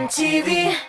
TMTV.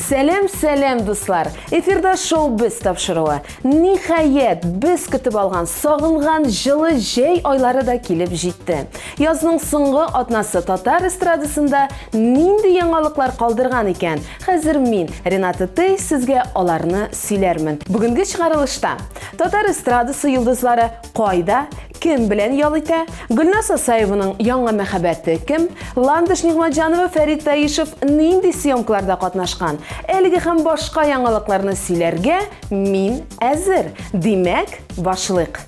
Сәлам, сәлам, дуслар! Эфирда шоу Без тапшыруы. Ниһаять, без көтеп алган, сагынган җылы җәй айлары да килеп җитте. Язның соңгы атнасы татар эстрадасында нинди яңалыклар калдырган икән? Хәзер мин, Рената Тей, сезгә аларны сөйләрмен. Бүгенге чыгарылышта татар эстрадасы йолдызлары кайда, Кем белән ял итә? Гөлназ Асаеваның яңа мәхәббәте кем? Ландыш Нигъмәтҗанова, Фәрит Таишев нинди съемкаларда катнашкан? Әлеге һәм башка яңалыкларны сөйләргә мин әзер. Димәк, башлыйк.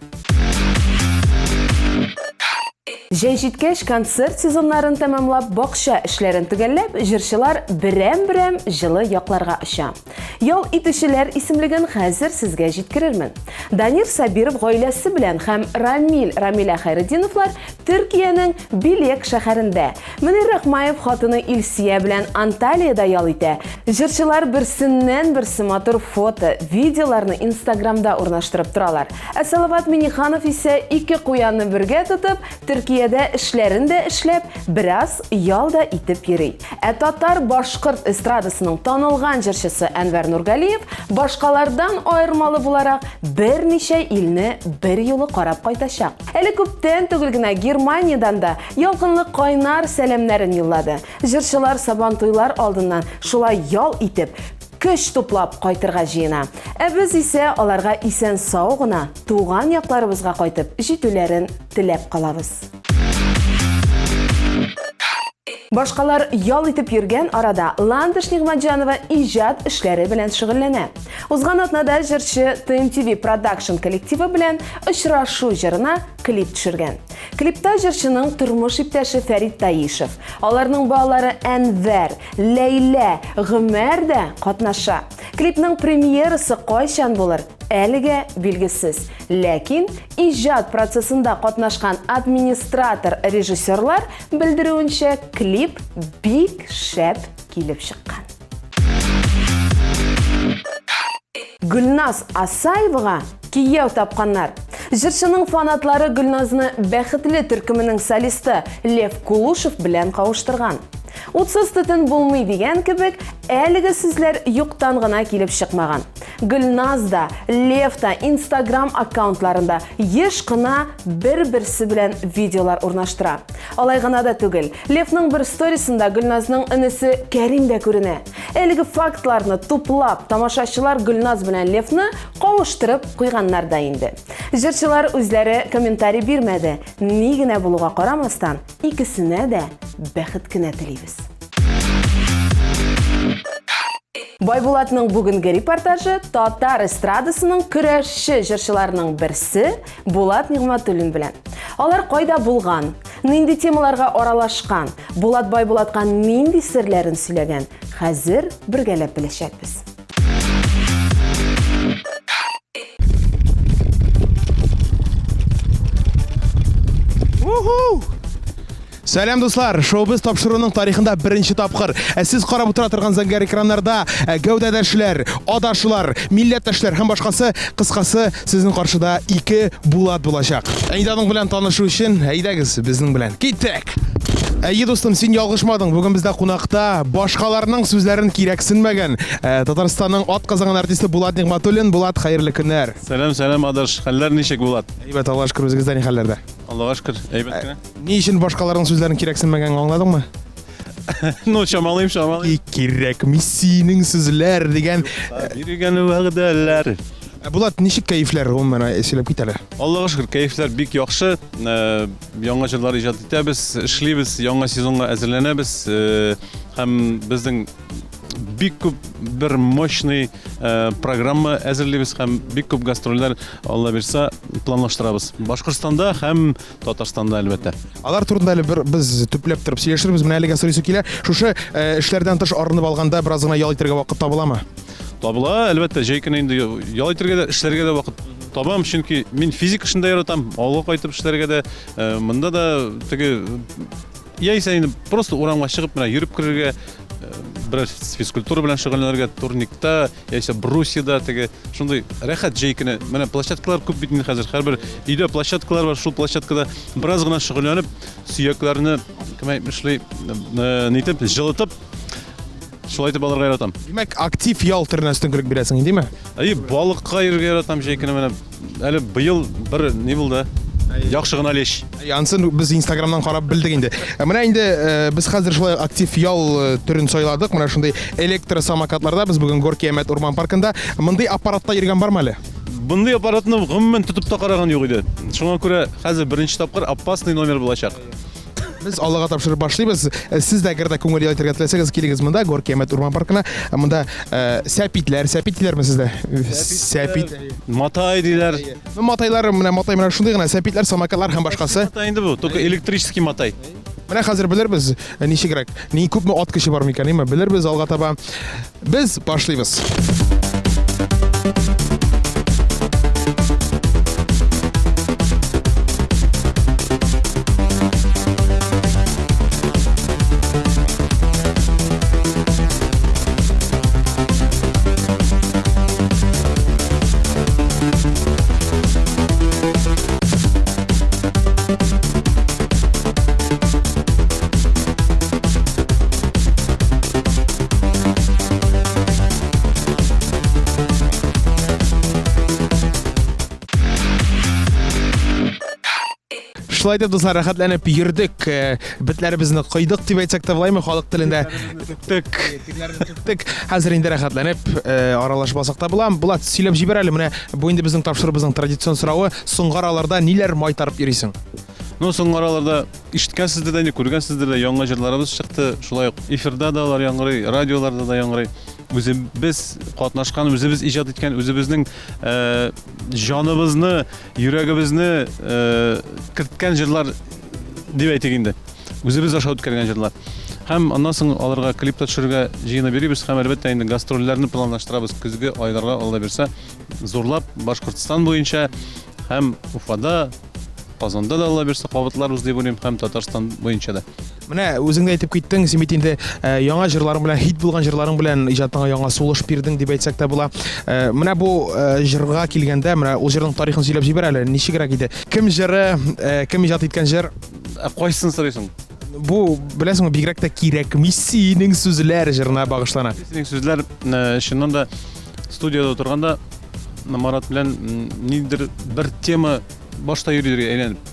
Җәй җиткәч, концерт сезоннарын тәмамлап, бакча эшләрен төгәлләп, җырчылар берәм-берәм җылы якларга оча. Ял итүчеләр исемлеген хәзер сезгә җиткерермен. Данир Сабиров гаиләсе белән һәм Рамиль Рамилә Хәйретдиновлар Төркиянең Билек шәһәрендә. Мөнир Рахмаев хатыны Илсия белән Анталиядә ял итә. Җырчылар берсеннән-берсе матур фото, видеоларны Инстаграмда урнаштырып торалар. Ә Салават Миннеханов исә ике куянны бергә тотып, Төркиядә эшләрен дә эшләп, бераз ял да итеп йөри. Ә татар-башкорт эстрадасының танылган җырчысы Әнвәр Нургалиев башкалардан аермалы буларак берничә илне берьюлы карап кайтачак. Әле күптән түгел генә Германиядән дә ялкынлы кайнар сәламнәрен юллады. Җырчылар Сабантуйлар алдыннан шулай ял итеп, көч туплап кайтырга җыена. Ә без исә аларга исән-сау гына туган якларыбызга кайтып җитүләрен теләп калабыз. Башкалар ял итеп йөргән арада Ландыш Нигъмәтҗанова иҗат эшләре белән шөгыльләнә. Узган атнада җырчы TMTV Production коллективы белән Очрашу җырына клип төшергән. Клипта җырчының тормыш иптәше Фәрит Таишев, аларның балалары Әнвәр, Ләйлә, Гомәр дә катнаша. Клипның премьерасы кайчан булыр, әлегә билгесез. Ләкин иҗат процессында катнашкан администратор-режиссерлар белдерүенчә, клип бик шәп килеп чыккан. Гөлназ Асаевага кияү тапканнар. Җырчының фанатлары Гөлназны Бәхетле төркеменең солисты Лев Кулушев белән кавыштырган. Утсыз төтен булмый дигән кебек, әлеге сүзләр юктан гына килеп чыкмаган. Гөлназ да, Лев та Инстаграм аккаунтларында еш кына бер-берсе белән видеолар урнаштыра. Алай гына да түгел, Левның бер сторисында Гөлназның энесе Кәрим дә күренә. Әлеге фактларны туплап, тамашачылар Гөлназ белән Левны кавыштырып куйганнар да инде. Җырчылар үзләре комментарий бирмәде. Ни генә булуга карамастан, Икесенә дә бәхет кенә телибез. Байбулатның бүгенге репортажы татар эстрадасының көрәшче җырчыларының берсе Булат Нигъмәтуллин белән. Алар кайда булган, нинди темаларга аралашкан, Булат Байбулатка нинди серләрен сөйләгән, хәзер бергәләп беләчәкбез. Сәлам, дуслар! Шоу-без тапшыруның тарихында беренче тапкыр. Ә сез карап утыра торган зәңгәр экраннарда ә, гәүдәдәшләр, адашлар, милләттәшләр һәм башкасы, кыскасы, сезнең каршыда ике Булат булачак. Әйдә аның белән танышу өчен, әйдәгез безнең белән. Киттек! Әйе, дустым, син ялгышмадың. Бүген бездә кунакта башкаларның сүзләрен кирәксенмәгән э, Татарстанның ат казанган артисты Булат Нигъмәтуллин. Булат, хәерле көннәр. Сәлам, сәлам, Адаш. Хәлләр ничек, Булат? Әйбәт, Аллаһка шөкер, үзегездә ни хәлләрдә? Аллаһка шөкер, әйбәт кенә. Ни өчен башкаларның сүзләрен кирәксенмәгәнен аңладыңмы? Ну, чамалыйм, чамалыйм. Кирәкми синең сүзләр дигән. Биргән вәгъдәләр. Ә, Булат, ничек кәефләр гомумән сөйләп кит әле. Аллаһка шөкер, кәефләр бик яхшы. Э, Яңа җырлар иҗат итәбез, эшлибез, яңа сезонга әзерләнәбез э, һәм безнең бик күп бер мощный э, программа әзерлибез һәм бик күп гастрольләр Алла бирса планлаштырабыз. Башкортстанда һәм Татарстанда әлбәттә. Алар турында әле бер без төпләп торып сөйләшербез. Менә әлегә сорыйсы килә. Шушы э, эшләрдән тыш арынып алганда бераз гына ял итәргә вакыт табыламы? Табыла, әлбәттә, җәй көне инде ял итәргә дә, эшләргә дә вакыт. табам, чөнки мин физик эшен дә яратам, авылга кайтып эшләргә дә, э, монда да теге яисә инде просто урамга чыгып менә йөреп керергә, э, берәр физкультура белән шөгыльләнергә, турникта, яисә брусьяда теге шундый рәхәт җәй көне. Менә площадкалар күп бит инде хәзер. Һәрбер өйдә площадкалар бар, шул площадкада бераз гына шөгыльләнеп, сөякләрне кем әйтмешли, э, нитеп, җылытып, шулай итеп алырга яратам. Димәк, актив ял төренә өстенлек бирәсең, димме? Әйе, балыкка йөрергә яратам җәй көне менә. Әле быел бер ни булды? Яхшы гына лещ. Ансын без Инстаграмнан карап белдек инде. Ә менә инде э, без хәзер шулай актив ял э, төрен сайладык. Менә шундый электросамокатларда без бүген Горки Әмәт урман паркында. Мондый аппаратта йөргән бармы әле? Мондый аппаратны гомумән тотып та караган юк иде. Шуңа күрә хәзер беренче тапкыр опасный номер булачак. Без Аллага тапшырып башлыйбыз. Э, сез дә әгәр дә күңел ял итәргә теләсәгез, килегез монда Горки Әмәт урман паркына. Э, монда э, сәпитләр, сәпит диләрме сездә? Сәпит. Матай диләр. Ну, матайлар, менә матай менә шундый гына, сәпитләр, самокатлар һәм башкасы. Матай инде бу, только электрический матай. Менә хәзер белербез, ничегрәк, ни күпме ат көче бар микән, әйме? Белербез алга таба. Без башлыйбыз. Шулай итеп, дуслар, рәхәтләнеп йөрдек. Э, бетләребезне койдык дип әйтсәк тә булаймы халык телендә? Түктек. Түктек. Хәзер инде рәхәтләнеп э, аралашып алсак та була. Булат, сөйләп җибәр әле. Менә бу инде безнең тапшыруыбызның традицион соравы. Соңгы араларда ниләр майтарып йөрисең? Ну, соңгы араларда Ишеткәнсездер дә инде, күргәнсездер дә, яңа җырларыбыз чыкты. Шулай ук эфирда да алар яңгырый, радиоларда да яңгырый. Үзебез катнашкан, үзебез иҗат иткән, үзебезнең э, җаныбызны, йөрәгебезне э, керткән җырлар дип әйтик инде. Үзебез аша үткәргән җырлар. Һәм аннан соң аларга клип та төшерергә җыенып йөрибез һәм әлбәттә инде гастрольләрне планлаштырабыз көзге айларга Алла бирсә, зурлап Башкортстан буенча һәм Уфада Казанда да Алла бирсә кабатларбыз дип уйлыйм һәм Татарстан буенча да. Менә үзең дә әйтеп киттең, син бит инде э, яңа җырларың белән, хит булган җырларың белән иҗатыңа яңа сулыш бирдең дип әйтсәк тә була. Э, менә бу э, җырга килгәндә, менә ул җырның тарихын сөйләп җибәр әле, ничегрәк иде? Кем җыры, кем иҗат иткән җыр? Ә кайсысын сорыйсың? Бу, беләсеңме, бигрәк тә кирәкми синең сүзләр җырына багышлана. Синең сүзләр, чыннан да студиядә утырганда Марат белән ниндидер бер тема башта йөридер әйләнеп.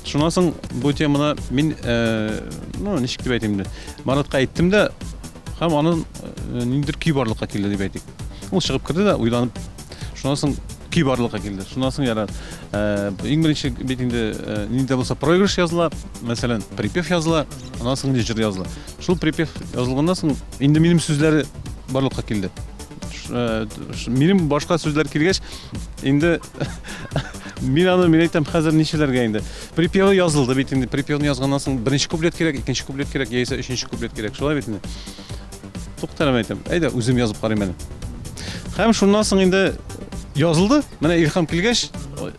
Шуннан соң бу теманы мин, э, ну, ничек дип әйтим инде, Маратка әйттем дә, һәм аның э, ниндидер көй барлыкка килде дип әйтик. Ул чыгып керде дә, уйланып, шуннан соң көй барлыкка килде. Шуннан соң ярар. Э, иң беренче бит инде нинди дә булса проигрыш языла, мәсәлән, припев языла, аннан соң инде җыр языла. Шул припев язылганнан соң инде минем сүзләре барлыкка килде. Э, минем башка сүзләр килгәч, инде мин аны мин әйтәм, хәзер ничәләргә инде. Припевы язылды бит инде. Припевны язганнан соң беренче куплет кирәк, икенче куплет кирәк, яисә өченче куплет кирәк. Шулай бит инде. Тукталам әйтәм, әйдә үзем язып карыйм әле. Һәм шуннан соң инде язылды. Менә илһам килгәч,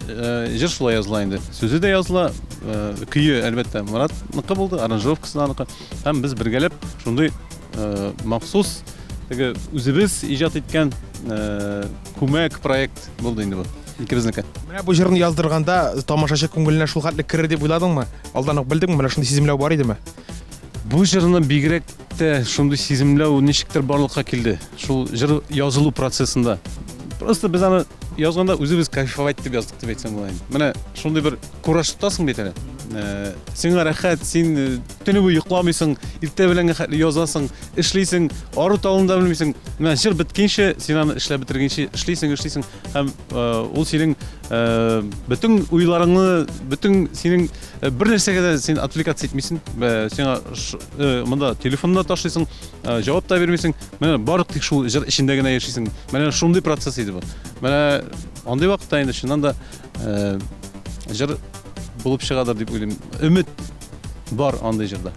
э, җыр шулай языла инде. Сүзе дә языла, э, көе, әлбәттә, Маратныкы булды, аранжировкасы да аныкы. Һәм без бергәләп шундый э, махсус теге үзебез иҗат иткән э, күмәк проект булды инде бу. Икебезнеке. Менә бу җырны яздырганда тамашачы күңеленә шул хәтле керер дип уйладыңмы? Алдан ук белдеңме? Менә шундый сиземләү бар идеме? Бу җырны бигрәк тә шундый сиземләү ничектер барлыкка килде. Шул җыр язылу процессында. Просто без аны язганда үзебез кайфовать дип яздык дип әйтсәм була инде. Менә шундый бер кураж тотасың бит әле. Э, сиңа рәхәт, син э, төне буе йокламыйсың, иртә белән хәтле язасың, эшлисең, ару талын да белмисең. Менә җыр беткәнче, син аны эшләп бетергәнче эшлисең, эшлисең һәм э, ул синең бөтен уйларыңны, бөтен синең бер нәрсәгә дә син отвлекаться итмисең. Сиңа монда телефонны да ташлыйсың, җавап та бирмисең. Менә бары тик шул җыр эчендә генә яшисең. Менә шундый процесс иде бу. Менә андый вакытта инде чыннан да Э, җыр булып чыгадыр дип уйлыйм. Өмет бар андый җырда.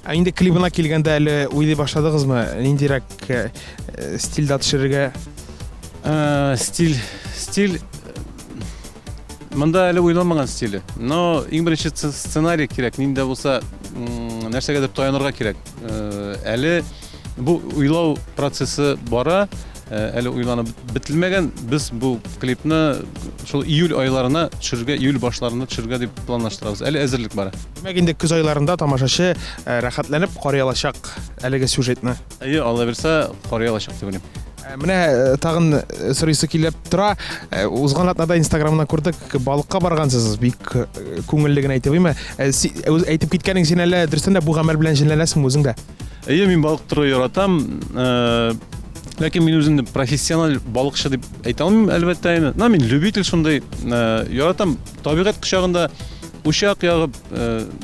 Ә инде клибына килгәндә әле уйлый башладыгызмы, ниндирәк э, стильдә төшерергә? Э, стиль, стиль. Монда әле уйланмаган стиле. Но иң беренче сценарий кирәк, нинди дә булса нәрсәгәдер таянырга кирәк. Әле бу уйлау процессы бара, әле уйланып бетелмәгән. Без бу клипны шул июль айларына төшерергә, июль башларына төшерергә дип планлаштырабыз. Әле әзерлек бара. Димәк, инде көз айларында тамашачы рәхәтләнеп карый алачак әлеге сюжетны. Әйе, Алла бирсә, карый алачак дип уйлыйм. Менә тагын сорыйсы килеп тора. Узган атнада Инстаграмнан күрдек, балыкка баргансыз, бик күңелле генә әйтеп, әйме? Әйтеп киткәнең син әллә дөрестән дә бу гамәл белән җенләнәсеңме үзең дә? Әйе, мин балык тотарга яратам. Ләкин мин үземне профессиональ балыкчы дип әйтә алмыйм, әлбәттә инде. Но мин любитель шундый, яратам табигать кочагында учак ягып,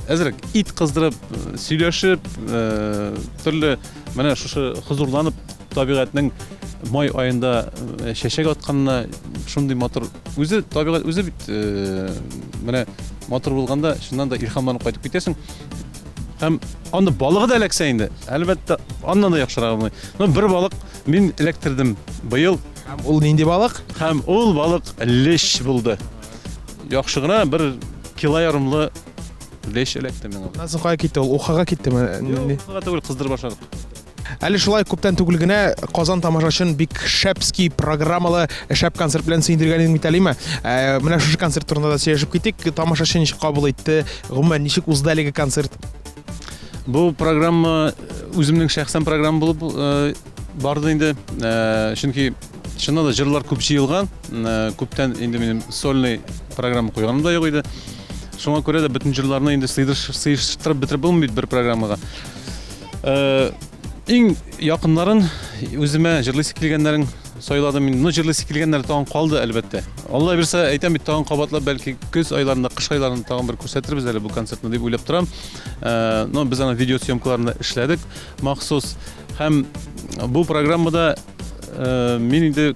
әзрәк ит кыздырып, сөйләшеп, төрле менә шушы хозурланып табигатьнең май аенда чәчәк атканына шундый матур үзе табигать үзе бит менә матур булганда чыннан да илһамланып кайтып китәсең. Һәм анда балыгы да эләксә инде, әлбәттә, аннан да яхшырак булмый. Но бер балык мин эләктердем быел. Һәм ул нинди балык? Һәм ул балык лещ булды. Яхшы гына бер кило ярымлы лещ эләкте миңа. Аннан соң кая китте ул? Ухага киттеме? Юк, ухага түгел, кыздырып ашадык. Әле шулай күптән түгел генә Казан тамашачын бик шәпский программалы шәп концерт белән сөендергән идең бит әлеме? Ә, менә шушы концерт турында да сөйләшеп китик. Тамашачы ничек кабул итте? Гомумән, ничек узды әлеге концерт? Бу программа үземнең шәхсән программа булып э, барды инде. Э, чөнки чыннан да җырлар күп җыелган. Э, күптән инде минем сольный программа куйганым да юк иде. Шуңа күрә дә бөтен җырларны инде сыештырып бетереп булмый бит бер программага. Э, иң якыннарын үземә җырлыйсы килгәннәрен сайладым мин. Ну, җырлыйсы килгәннәр тагын калды, әлбәттә. Алла бирсә, әйтәм бит, тагын кабатлап, бәлки көз айларында, кыш айларында тагын бер күрсәтербез әле бу концертны дип уйлап торам. Э, но без аны видеосъемкаларында эшләдек махсус. Һәм бу программада э, мин инде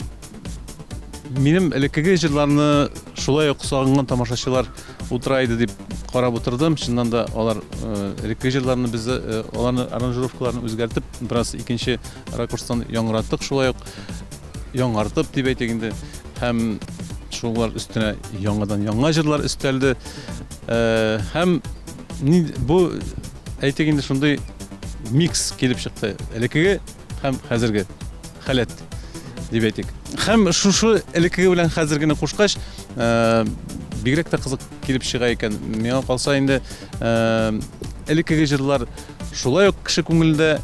минем элеккеге җырларны шулай ук сагынган тамашачылар утыра иде дип карап утырдым. Чыннан да алар э, элекке җырларны без э, аларны аранжировкаларын үзгәртеп, бераз икенче ракурстан яңгыраттык шулай ук яңартып дип әйтик инде. Һәм шулар өстенә яңадан яңа җырлар өстәлде. Э, һәм бу әйтик инде шундый микс килеп чыкты. Элеккеге һәм хәзерге халәт дип әйтик. Һәм шушы элеккеге белән хәзергене кушкач, э, бигрәк тә кызык килеп чыга икән. Миңа калса инде э, элеккеге җырлар шулай ук кеше күңелендә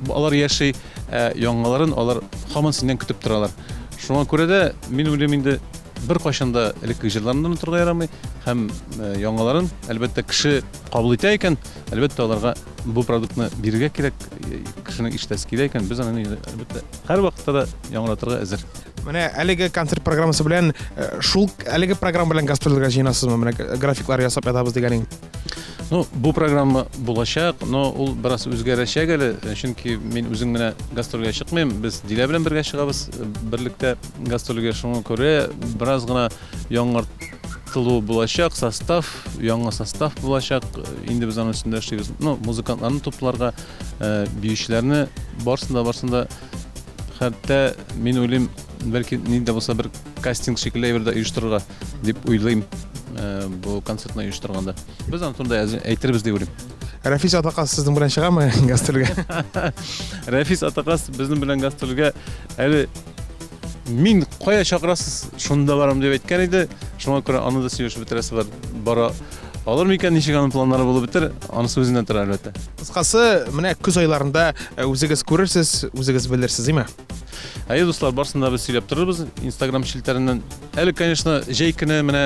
алар яши, ә яңаларын алар һаман синнән көтеп торалар. Шуңа күрә дә мин уйлыйм инде беркайчан да элеккеге җырларны да онытырга ярамый һәм э, яңаларын, әлбәттә, кеше кабул итә икән, әлбәттә, аларга бу продуктны бирергә кирәк, кешенең ишетәсе килә икән, без аны әлбәттә һәрвакытта да яңгыратырга әзер. Менә әлеге концерт программасы белән э, шул әлеге программа белән гастрольләргә җыенасызмы? Менә графиклар ясап ятабыз дигәнең. Ну, бу программа булачак, но ул бераз үзгәрәчәк әле, чөнки мин үзем генә гастрольгә чыкмыйм, без Дилә белән бергә чыгабыз, э, берлектә гастрольгә, шуңа күрә бераз гына яңартылу булачак, состав, яңа состав булачак. Инде без аның өстендә эшлибез. Ну, музыкантларны тупларга, э, биючеләрне барсын да барсын да хәтта мин уйлыйм, бәлки нинди дә булса бер кастинг шикелле әйбер дә оештырырга дип уйлыйм э, бу концертны оештырганда. Без аны турында әйтербез дип уйлыйм. Рәфис Атакас сезнең белән чыгамы гастрольгә? Рәфис Атакас безнең белән гастрольгә әле Мин кая чакырасыз, шунда барам дип әйткән иде. Шуңа күрә аны да сөйләшеп бетерәсе бар. Бара алыр микән, ничек аның планнары булып бетер, анысы үзеннән тора, әлбәттә. Кыскасы, менә көз айларында э, үзегез күрерсез, үзегез белерсез, димә? Әйе, дуслар, барысын да без сөйләп торырбыз Инстаграм челтәреннән. Әле, конечно, җәй көне менә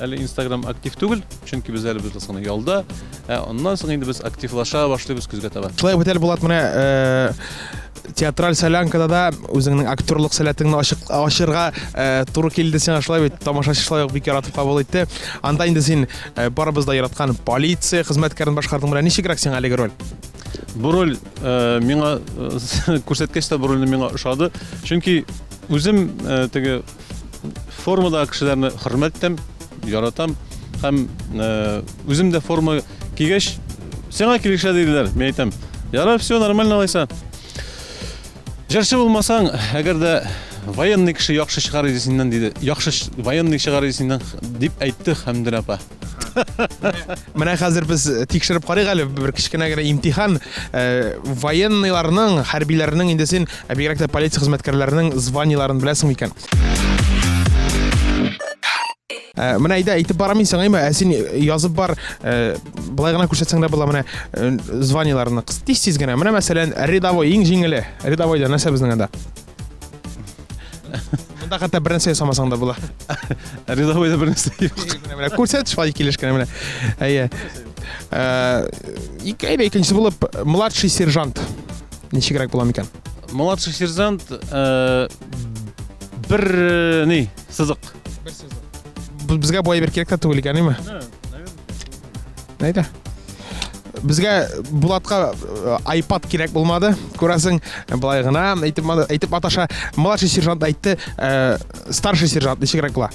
әле Инстаграм актив түгел, чөнки без әле без гына ялда. Ә аннан соң инде без активлаша башлыйбыз көзгә таба. Шулай бит әле, Булат, менә э, театраль солянкада да үзеңнең актерлык сәләтеңне ачык ачырга э, туры килде сиңа, шулай бит? Тамашачы шулай ук бик яратып кабул итте. Анда инде син э, барыбыз да яраткан полиция хезмәткәрен башкардың. Менә ничегрәк сиңа әлеге роль? Бу роль э, миңа э, күрсәткәч тә бу рольне миңа ошады. Чөнки үзем э, теге формадагы кешеләрне хөрмәт итәм, яратам һәм э, үзем дә форма кигәч, сиңа килешә диделәр. Мин әйтәм, ярар, все нормально алайса. Җырчы булмасаң, әгәр дә Военный кеше яхшы чыгар иде синнән, диде. Яхшы военный чыгар иде синнән, дип әйтте Хәмдүнә апа. Менә хәзер без тикшереп карыйк әле бер кечкенә генә имтихан. Э, военныйларның, хәрбиләрнең инде син, ә бигрәк тә полиция хезмәткәрләренең званиеларын беләсең микән? Э, менә әйдә, әйтеп барам мин сиңа, ә син язып бар, э, былай гына күрсәтсәң дә була менә званиеларны. Тиз-тиз генә. Менә мәсәлән, рядовой иң җиңеле. Рядовойда нәрсә безнең анда? Монда хәтта бер нәрсә ясамасаң да була. Рядовойда бер нәрсә юк. Менә менә күрсәт шулай килеш кенә менә. Әйе. Э, ике әйдә икенчесе булып младший сержант. Ничегрәк була микән? Младший сержант э, бер э, ни, сызык. Бер сызык. Безгә бу әйбер кирәк тә түгел икән, әйме? Әйдә. Безгә Булатка э, iPad кирәк булмады. Күрәсең, былай гына әйтеп әйтеп маташа. Младший сержант әйтте, э, старший сержант ничегрәк була?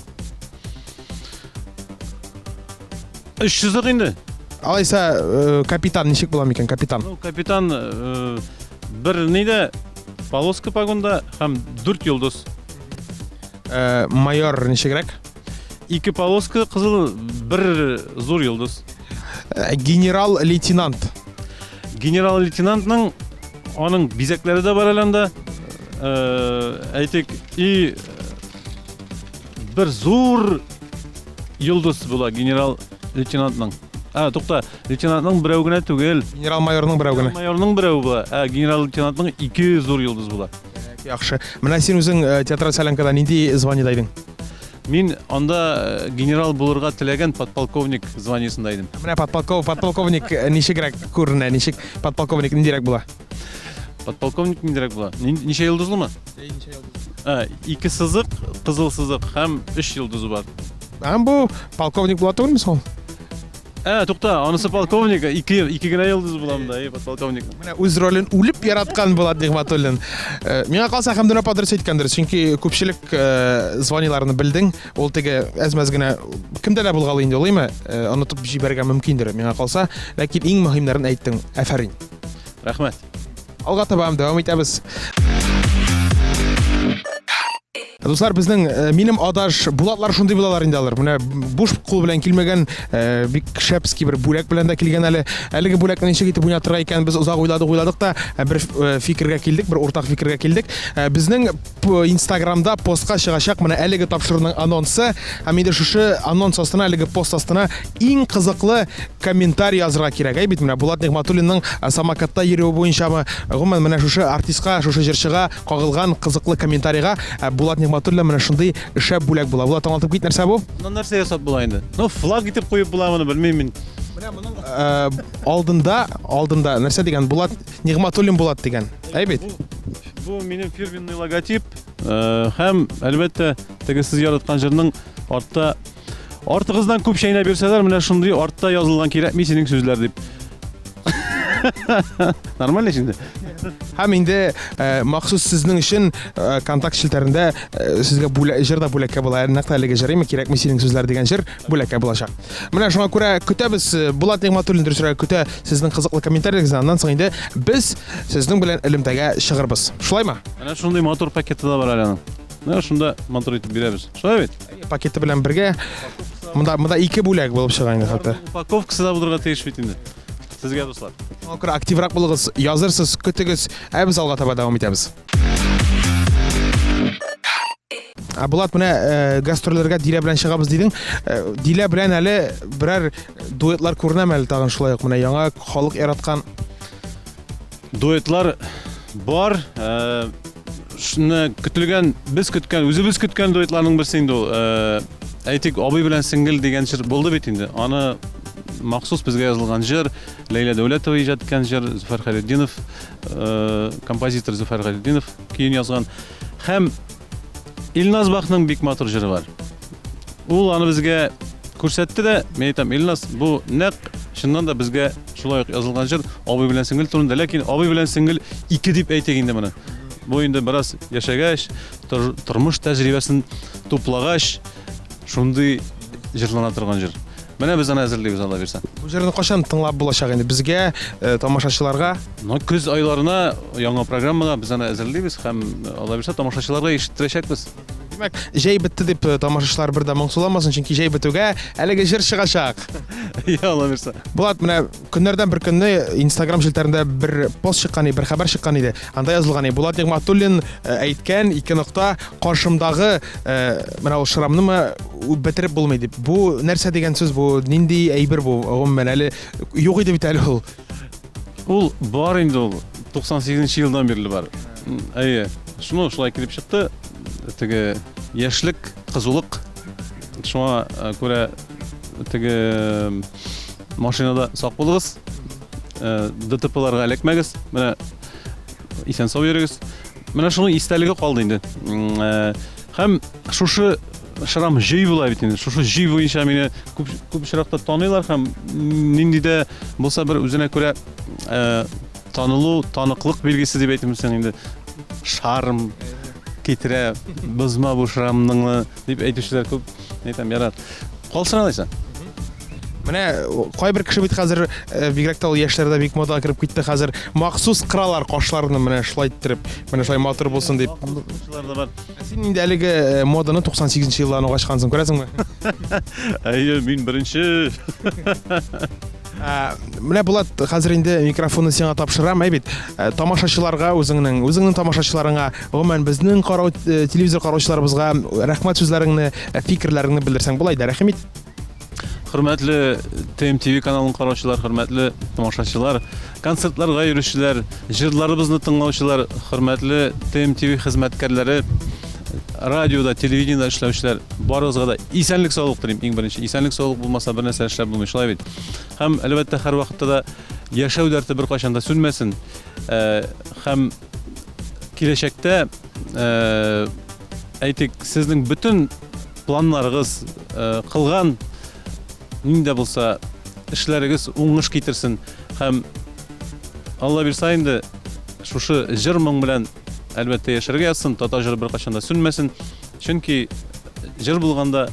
Өч сызык инде. Алайса, э, капитан ничек була микән, капитан? Ну, капитан бер нидә полоска погонда һәм дүрт йолдыз. Майор ничегрәк? Ике полоска кызыл, бер зур йолдыз. Э, генерал-лейтенант. Генерал-лейтенантның аның бизәкләре дә бар әле анда. Э, әйтик, и бер зур йолдыз була генерал-лейтенантның. А, тукта, лейтенантның берәү генә түгел. Генерал-майорның берәү генә. Майорның берәү була, ә генерал-лейтенантның ике зур йолдыз була. Яхшы. Менә син үзең э, театраль солянкада нинди званиедә идең? Мин анда э, генерал булырга теләгән подполковник званиесында идем. Менә подполков, подполковник э, ничегрәк күренә, ничек подполковник ниндирәк була? Подполковник ниндирәк була? Ничә йолдызлымы? Ничә йолдыз? А, ике сызык, кызыл сызык һәм өч йолдызы бар. Һәм бу полковник була түгелме соң? Ә, тукта, анысы полковник, ике, ике генә йолдыз була монда, әй, подполковник. Менә үз ролен үлеп яраткан Булат Нигъмәтуллин. Э, миңа калса, Хәмдүнә апа дөрес әйткәндер, чөнки күпчелек э, званиеларны белдең. Ул теге әз-мәз генә кемдә дә булгалый инде ул, әйме? Э, онытып җибәрергә мөмкиндер, миңа калса. Ләкин иң мөһимнәрен әйттең. Афәрин. Рәхмәт. Алга таба дәвам итәбез. Дуслар, безнең э, минем адаш Булатлар шундый булалар инде алар. Менә буш кул белән килмәгән, э, бик шәпский бер бүләк белән дә килгән әле. Әлеге бүләкне ничек итеп уйнатырга икән, без озак уйладык, уйладык та э, бер фикергә килдек, бер уртак фикергә килдек. Безнең Инстаграмда постка чыгачак менә әлеге тапшыруның анонсы. Һәм инде шушы анонс астына, әлеге пост астына иң кызыклы комментарий язырга кирәк. Әй бит менә Булат Нигъмәтуллинның самокатта йөрүе буенчамы, гомумән менә шушы артистка, шушы җырчыга кагылган кызыклы комментарийга Булат Нигъмәтуллин менә шундый шәп бүләк була. Булат, аңлатып кит, нәрсә бу? Моннан нәрсә ясап була инде? Ну, флаг итеп куеп була моны, белмим мин. Менә моның алдында, алдында нәрсә дигән? Булат Нигъмәтуллин Булат дигән. Әй бит. Бу минем фирменный логотип. Һәм, әлбәттә, теге сез яраткан җырның артта Артыгыздан күп чәйнәп йөрсәләр, менә шундый артта язылган кирәкми синең сүзләр дип. Нормально инде. Һәм инде э, махсус сезнең өчен э, контакт челтәрендә э, сезгә бүлә, җыр да бүләккә була. Нәкъ әлеге җыр име кирәкми синең сүзләр дигән җыр бүләккә булачак. Менә шуңа күрә көтәбез э, Булат Нигъмәтуллин дөресрәге көтә сезнең кызыклы комментариягезне. Аннан соң инде без сезнең белән элемтәгә чыгырбыз. Шулаймы? Менә шундый матур пакеты да бар әле аның. Менә шунда матур итеп бирәбез. Шулай бит? Пакеты белән бергә монда монда ике бүләк булып чыга инде хәтта. Упаковкасы да булырга тиеш бит инде. Сезгә, дуслар. Шуңа күрә активрак булыгыз, язырсыз, көтегез, ә без алга таба дәвам итәбез. Ә Булат, менә э, гастрольләргә Дилә белән чыгабыз дидең. Э, Дилә белән әле берәр дуэтлар күренәме әле тагын шулай ук менә яңа халык яраткан Дуэтлар бар. Э, шуны көтелгән, без көткән, үзебез көткән дуэтларның берсе инде ул. Э, әйтик, абый белән сеңгел дигән җыр булды бит инде. Аны махсус безгә язылган җыр, Ләйлә Дәүләтова иҗат иткән җыр, Зөфәр Хәлетдинов, э, композитор Зөфәр Хәлетдинов көен язган. Һәм Илназ Бахның бик матур җыры бар. Ул аны безгә күрсәтте дә, мин әйтәм, Илназ, бу нәкъ чыннан да безгә шулай ук язылган җыр, абый белән сеңел турында, ләкин абый белән сеңел ике дип әйтик инде моны. Бу инде бераз яшәгәч, тормыш тәҗрибәсен туплагач, шундый җырлана торган җыр. Менә без аны әзерлибез, Алла бирсә. Бу җырны кайчан тыңлап булачак инде безгә, э, тамашачыларга? Ну, көз айларына яңа программага без аны әзерлибез һәм Алла бирсә тамашачыларга ишеттерәчәкбез. Димәк, җәй бетте дип э, тамашачылар бер дә моңсуламасын, чөнки җәй бетүгә әлеге җыр чыгачак. Я, Алла бирсә. Булат, менә көннәрдән бер көнне Instagram челтәрендә бер пост чыккан иде, бер хәбәр чыккан иде. Анда язылган иде, Булат Нигъмәтуллин э, әйткән ике нокта каршымдагы э, менә ул шрамнымы бетереп булмый дип. Бу нәрсә дигән сүз бу? Нинди әйбер бу? Гомумән әле юк иде бит әле ул. Ул бар инде ул 98 нче елдан бирле бар. Әйе. Шуны шулай килеп чыкты. Теге яшьлек, кызулык. Шуңа э, күрә теге машинада сак булыгыз. Э, ДТПларга эләкмәгез. Менә исән сау йөрегез. Менә шуның истәлеге калды инде. Э, һәм шушы шрам җөй була бит инде. Шушы җөй буенча мине күп күп очракта таныйлар һәм нинди дә булса бер үзенә күрә э, танылу, таныклык билгесе дип әйтимсең инде. Шарм китерә, бозма бу шрамныңны дип әйтүчеләр күп. Әйтәм, ярар. Калсын алайса. Менә кайбер кеше бит хәзер э, бигрәк тә ул яшьләрдә бик модага кереп китте хәзер махсус кыралар кашларны менә шулай иттереп, менә шулай матур булсын дип. Шулар да бар. Ә син инде әлеге э, моданы 98 нче елдан ук ачкансың, күрәсеңме? Әйе, мин беренче. Ә, Менә Булат, хәзер инде микрофонны сиңа тапшырам, әй бит. Ә, Тамашачыларга үзеңнең, үзеңнең тамашачыларыңа, гомумән безнең карау э, телевизор караучыларыбызга рәхмәт сүзләреңне, э, фикерләреңне белдерсәң була иде. Рәхим ит. Хөрмәтле ТМТВ каналын караучылар, хөрмәтле тамашачылар, концертларга йөрүчеләр, җырларыбызны тыңлаучылар, хөрмәтле ТМТВ хезмәткәрләре, радиода, телевидениедә эшләүчеләр, барыгызга да исәнлек саулык телим иң беренче. Исәнлек саулык булмаса бер нәрсә эшләп булмый, шулай бит. Һәм әлбәттә һәрвакытта да яшәү дәрте беркайчан да сүнмәсен. Э, һәм киләчәктә э, әйтик, сезнең бөтен планнарыгыз, э, кылган нинди дә булса эшләрегез уңыш китерсен һәм Алла бирса инде шушы җыр моң белән әлбәттә яшәргә язсын, татар җыры беркайчан да сүнмәсен. Чөнки җыр булганда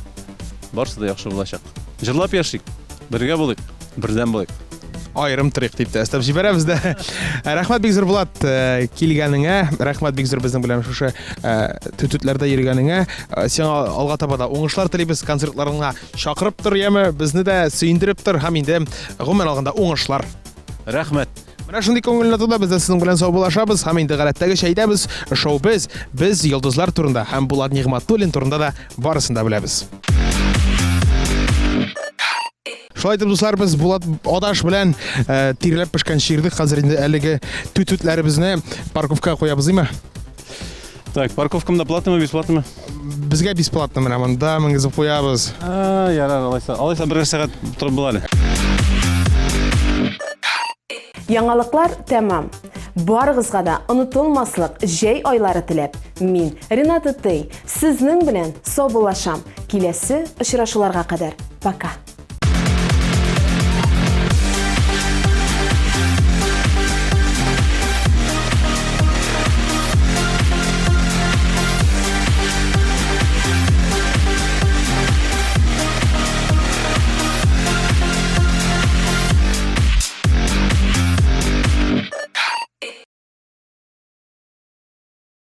барысы да яхшы булачак. Җырлап яшик, бергә булыйк, бердәм булыйк. Аерым торыйк дип тә өстәп җибәрәбез дә. Рәхмәт бик зур, Булат, э, килгәнеңә. Рәхмәт бик зур безнең белән шушы э, түтүтләрдә йөргәнеңә. Э, сиңа алга таба да уңышлар телибез, концертларыңа чакырып тор, яме, безне дә сөендереп тор һәм инде гомумән алганда уңышлар. Рәхмәт. Менә шундый күңелле нотада без дә сезнең белән саубуллашабыз һәм инде гадәттәгечә әйтәбез, шоу без, без йолдызлар турында һәм Булат Нигъмәтуллин турында да барысын да беләбез. Шулай итеп, дуслар, без Булат Адаш белән э, тирләп пешкән чирдек. Хәзер инде әлеге түтүтләребезне парковкага куябыз, димме? Так, парковкамда платныймы, бесплатныймы? Безгә бесплатно менә монда менгезеп куябыз. А, ярар, алайса. Алайса бер сәгать торып була әле. Яңалыклар тәмам. Барыгызга да онытылмаслык җәй айлары теләп, мин, Рената Тей, сезнең белән саубуллашам. Киләсе очрашуларга кадәр. Пока.